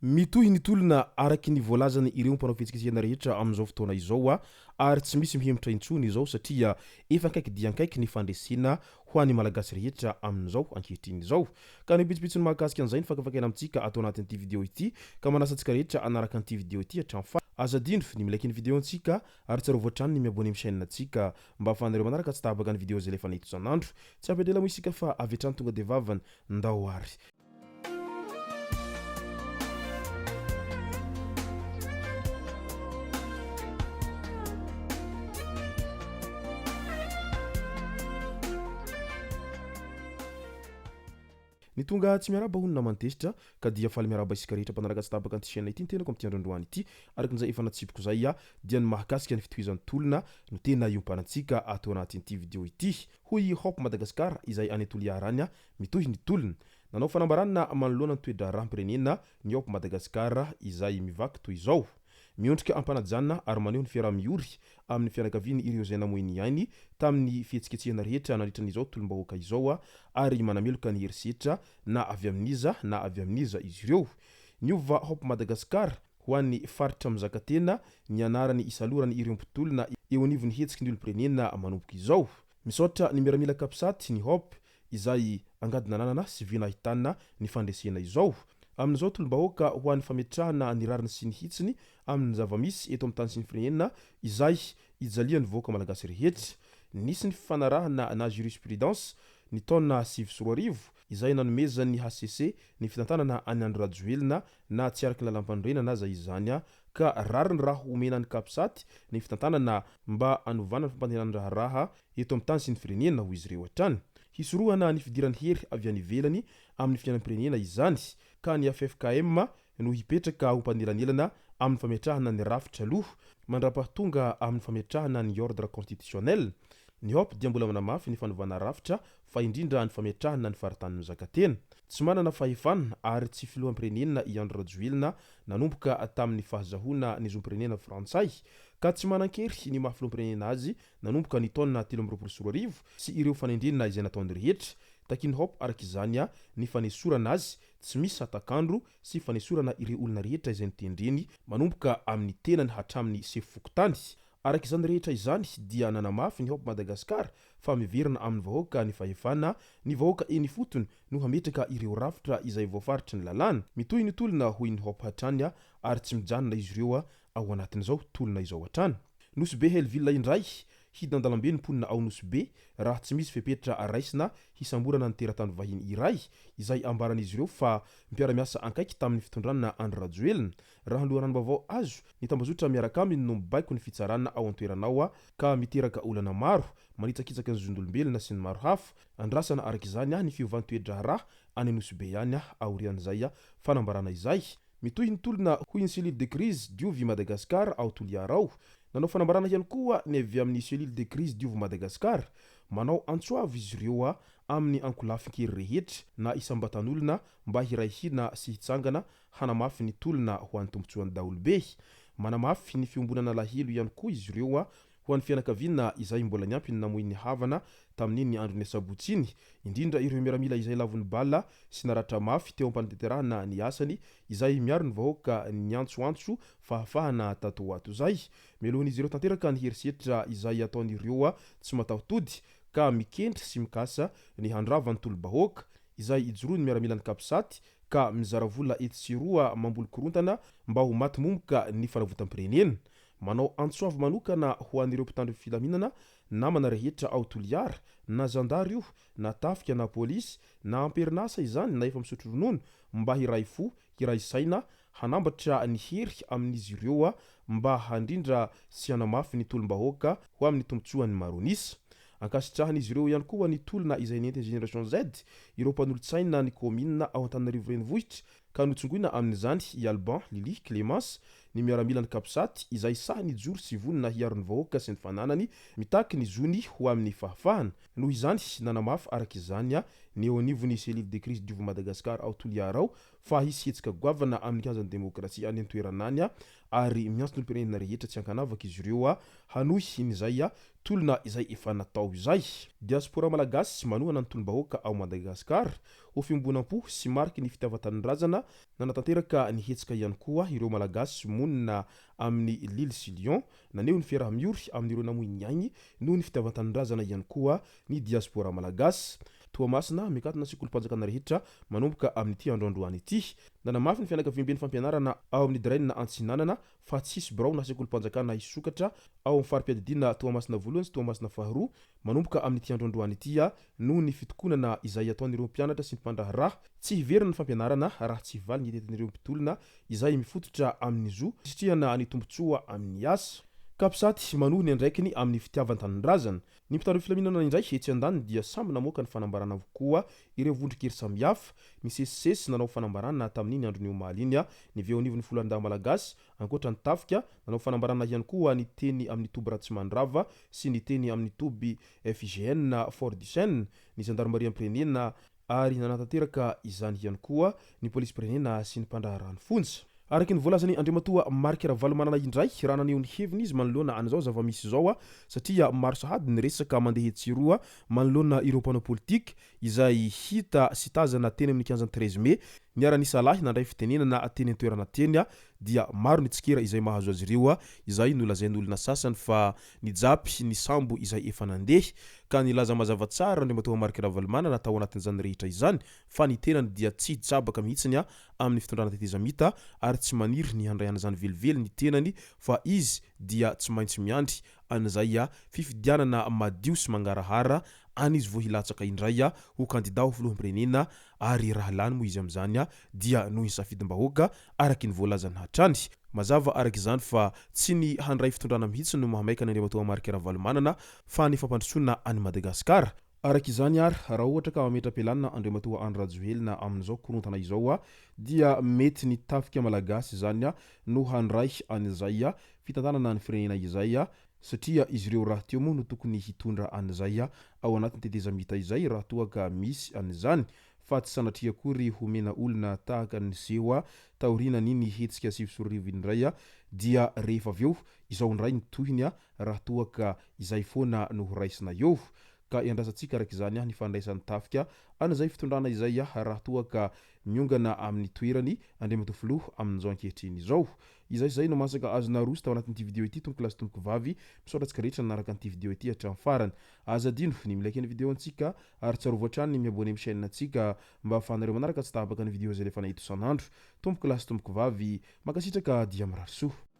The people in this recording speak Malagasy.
Mitohy ny tolona araky ny voalazany ireo mpanao fihetsiketsehana rehetra amin'izao fotoana izao ary tsy misy mihemotra intsony izao satria efa akaiky dia akaiky ny fandresena ho an'ny Malagasy rehetra amin'izao ankehitriny izao. Ka ny pitsopitsony mahakasika an'izay no fakafakaina amintsika ato anatin'ity video ity ka manasa antsika rehetra hanaraka an'ity video ity hatramin'ny farany. Aza adino ny mi-like ny video antsika ary tsarovy hatrany ny mi-abonner amin'ny chaîne antsika mba ahafahanareo manaraka tsy tapaka ny video izay alefanay eto isan'andro. Tsy ampy andrela moa isika fa avy hatrany tonga dia vavany. Ndao ary. Ny tonga tsy miarahaba hono naman'i Tezitra ka dia faly miarahaba isika rehetra mpanaraka tsy tapaka an'ity chaîne ity ny tenako amin'ity andro androany ity. Araka izay efa natsipiko izay dia ny mahakasika ny fitohizan'ny tolona no tena iompanantsika ato anatin'ity video ity. Hoy i Hope Madagascar izay any Toliara any mitohy ny tolona. Nanao fanambarana manoloana ny toe-draharaham-pirenena ny Hope Madagascar izay mivaky toy izao. Miondrika am-panajana ary maneho ny fiaraha-miory amin'ny fianakaviany ireo izay namoy ny ainy tamin'ny fihetsiketsehana rehetra nandritra an'izao tolom-bahoaka izao ary manameloka ny herisetra na avy amin'iza na avy amin'iza izy ireo. Niova Hope Madagascar ho an'ny faritra mizaka tena ny anarany isalorany ireo mpitolona eo anivon'ny hetsiky ny olom-pirenena manomboka izao. Misaotra ny miaramila Capsat, ny Hope, izay angady nananana sy vy nahitana ny fandresena izao. Amin'izao tolom-bahoaka ho an'ny fametrahana ny rariny sy ny hitsiny amin'ny zava-misy eto amin'ny tany sy ny firenena izay ijalian'ny vahoaka malagasy rehetra. Nisy ny fifanarahana na jurisprudence ny taona 2009 izay nanomezan'ny hcc ny fitantanana an'i Andry Rajoelina na tsy araka ny lalàmpanorenana aza izany ka rariny raha omena ny Capsat ny fitantanana mba hanovana ny fampandehanan-draharaha eto amin'ny tany sy ny firenena, hoy izy ireo hatrany. Hisorohana ny fidiran'ny hery avy any ivelany amin'ny fiainam-pirenena izany, ka ny ffkm no hipetraka ho mpanelanelana amin'ny fametrahana ny rafitra aloha, mandrapahatonga amin'ny fametrahana ny ordre constitutionnel. Ny Hop dia mbola manamafy ny fanovana rafitra fa indrindra ny fametrahana ny faritany mizaka tena. Tsy manana fahefana ary tsy filoham-pirenena i Andry Rajoelina nanomboka tamin'ny fahazahoana ny zom-pirenena frantsay, ka tsy manan-kery ny maha filoham-pirenena azy nanomboka ny taona 2023 sy ireo fanendrena izay nataony rehetra. Takian'ny Hope araka izany ny fanesorana azy tsy misy hatak'andro sy fanesorana ireo olona rehetra izay notendreny manomboka amin'ny tenany hatramin'ny sefo fokontany. Araka izany rehetra izany dia nanamafy ny Hope Madagascar fa miverina amin'ny vahoaka ny fahefana, ny vahoaka eny ifotony no hametraka ireo rafitra izay voafaritry ny lalàna. Mitohy ny tolona hoy ny Hope hatrany ary tsy mijanona izy ireo ao anatin'izao tolona izao hatrany. Nosy Be Hellville indray, hidina an-dalambe ny mponina ao Nosy Be raha tsy misy fepetra raisina hisamborana ny teratany vahiny iray izay ambaran'izy ireo fa mpiara-miasa ankaiky tamin'ny fitondrana Andry Rajoelina. Raha ny loharanom-baovao azo, ny tambazotra miaraka aminy no mibaiko ny fitsarana ao an-toerana ao ka miteraka olana maro, manitsakitsaka ny zon'olombelona sy ny maro hafa. Andrasana araka izany ny fiovan'ny toe-draharaha any Nosy Be any aorian'izay fanambarana izay. Mitohy ny tolona hoy ny cellule de crise Diovy Madagascar ao Toliara ao. Nanao fanambarana ihany koa ny avy amin'ny cellule de crise Diovy Madagascar. Manao antso avo izy ireo amin'ny ankolafin-kery rehetra na isam-batan'olona mba hiray hina sy hitsangana hanamafy ny tolona ho an'ny tombontsoan'ny daholobe. Manamafy ny fiombonana alahelo ihany koa izy ireo ho an'ny fianakaviana izay mbola niampy ny namoy ny havana tamin'iny andron'ny asabotsy iny, indrindra ireo miaramila izay lavon'ny bala sy naratra mafy teo am-panatanterahana ny asany izay miaro ny vahoaka niantsoantso fahafahana tato ho ato izay. Melohin'izy ireo tanteraka ny herisetra izay ataon'ireo tsy mataho-tody ka mikendry sy mikasa ny handrava ny tolo-bahoaka izay ijoroan'ny miaramilan'ny Capsat ka mizara vola etsy sy eroa mamboly korontana mba ho maty momoka ny fanavotam-pirenena. Manao antso avo manokana ho an'ireo mpitandro filaminana namana rehetra ao Toliara, na zandary io, na tafika na polisy, na am-perinasa izany na efa misotro ronono, mba hiray fo, hiray saina, hanambatra ny hery amin'izy ireo mba handrindra sy hanamafy ny tolom-bahoaka ho amin'ny tombontsoan'ny maro an'isa. Ankasitrahan'izy ireo ihany koa ny tolona izay nentin'ny Génération Z, ireo mpanolotsaina ny kaominina ao Antananarivo Renivohitra, ka notsongoina amin'izany i Alban, Lily, Clémence. ny miaramilan'ny Capsat izay sahy nijoro sy vonona hiaro ny vahoaka sy ny fananany, mitaky ny zony ho amin'ny fahafahana. Noho izany, nanamafy araka izany ny eo anivon'ny Cellule de crise Diovy Madagascar ao Toliara ao fa hisy hetsika goavana amin'ny kianjan'ny demokrasia any an-toerana any ary miantso ny olom-pirenena rehetra tsy ankanavaka izy ireo hanohy ny izay tolona izay efa natao izay. Diaspora Malagasy manohana ny tolom-bahoaka ao Madagasikara ho fiombonam-po sy mariky ny fitiavan-tanindrazana Nanatanteraka ny hetsika ihany koa ireo Malagasy monina amin'ny Lille sy Lyon. Naneho ny fiaraha-miory amin'ireo namoy ny ainy noho ny fitiavan-tanindrazana ihany koa ny diaspora malagasy. Toamasina, Mikatona ny sekolim-panjakana rehetra manomboka amin'ity andro androany ity. Nanamafy ny fianakaviamben'ny fampianarana ao amin'ny Drain Antsinanana fa tsy hisy birao na sekolim-panjakana hisokatra ao amin'ny fari-piadidiana Toamasina voalohany sy Toamasina faharoa Manomboka amin'ity andro androany ity noho ny fitokonana izay ataon'ireo mpianatra sy ny mpandraharaha, tsy hiverina ny fampianarana raha tsy hivaly ny hetetin'ireo mpitolona izay mifototra amin'ny zo hisitrihana ny tombontsoa amin'ny asa. Capsat manohy ny andraikiny amin'ny fitiavan-tanindrazana. Ny mpitandro filaminana indray etsy andaniny dia samy namoaka ny fanambarana avokoa ireo vondron-kery samihafa nisesisesy nanao fanambarana tamin'iny andron'ny omaly iny ny avy eo anivon'ny Foloalindahy Malagasy Ankoatra ny tafika, nanao fanambarana ihany koa ny teny amin'ny toby Ratsimandrava sy ny teny amin'ny toby FIGN Fort du Chêne, ny zandarimariam-pirenena ary nanatanteraka izany ihany koa ny polisim-pirenena sy ny mpandraharaha ny fonja. Araka ny voalazan'i Andriamatoa Marc Ravalomanana indray raha naneho ny heviny izy manoloana an'izao zava-misy izao satria maro sahady ny resaka mandeha etsy sy eroa manoloana ireo mpanao politika izay hita sy tazana teny amin'ny kianjan'ny 13 mai niara-nisalahy nandray fitenenana teny an-toerana teny dia maro ny tsikera izay mahazo azy ireo izay nolazain'olona sasany fa nijapy ny sambo izay efa nandeha ka nilaza mazava tsara Andriamatoa Marc Ravalomanana tao anatin'izany rehetra izany fa ny tenany dia tsy hitsabaka mihitsiny amin'ny fitondrana tetezamita ary tsy maniry ny handray an'izany velively ny tenany fa izy dia tsy maintsy miandry an'izay fifidianana madio sy mangarahara any izy vao hilatsaka indray ho kandida ho filoham-pirenena ary raha lany moa izy amin'izany dia noho ny safidim-bahoaka araka ny voalazany hatrany. Mazava araka izany fa tsy ny handray fitondrana mihitsy no mahamaika an'Andriamatoa Marc Ravalomanana fa ny fampandrosoana an'i Madagasikara. Araka izany ary, raha ohatra ka mametra-pialana Andriamatoa Andry Rajoelina amin'izao korontana izao dia mety ny tafika malagasy izany no handray an'izay fitantanana ny firenena izay satria izy ireo rahateo moa no tokony hitondra an'izay ao anatin'ny tetezamita izay raha toa ka misy an'izany fa tsy sanatria akory homena olona tahaka ny niseho taorianan'iny hetsika 2009 iny indray dia rehefa avy eo izao indray ny tohiny raha toa ka izay foana no horaisina eo. Ka iandrasantsika araka izany ny fandraisan'ny tafika an'izay fitondrana izay raha toa ka miongana amin'ny toerany Andriamatoa Filoha amin'izao ankehitriny izao. Izay izay no masaka azo naroso tao anatin'ity video ity tompoko lahy sy tompoko vavy. Misaotra antsika rehetra nanaraka an'ity video ity hatramin'ny farany. Aza adino ny mi-like ny video antsika ary tsarovy hatrany ny mi-abonner amin'ny chaîne antsika mba ahafahanareo manaraka tsy tapaka ny video izay alefanay eto isan'andro. Tompoko lahy sy tompoko vavy, mankasitraka dia mirary soa.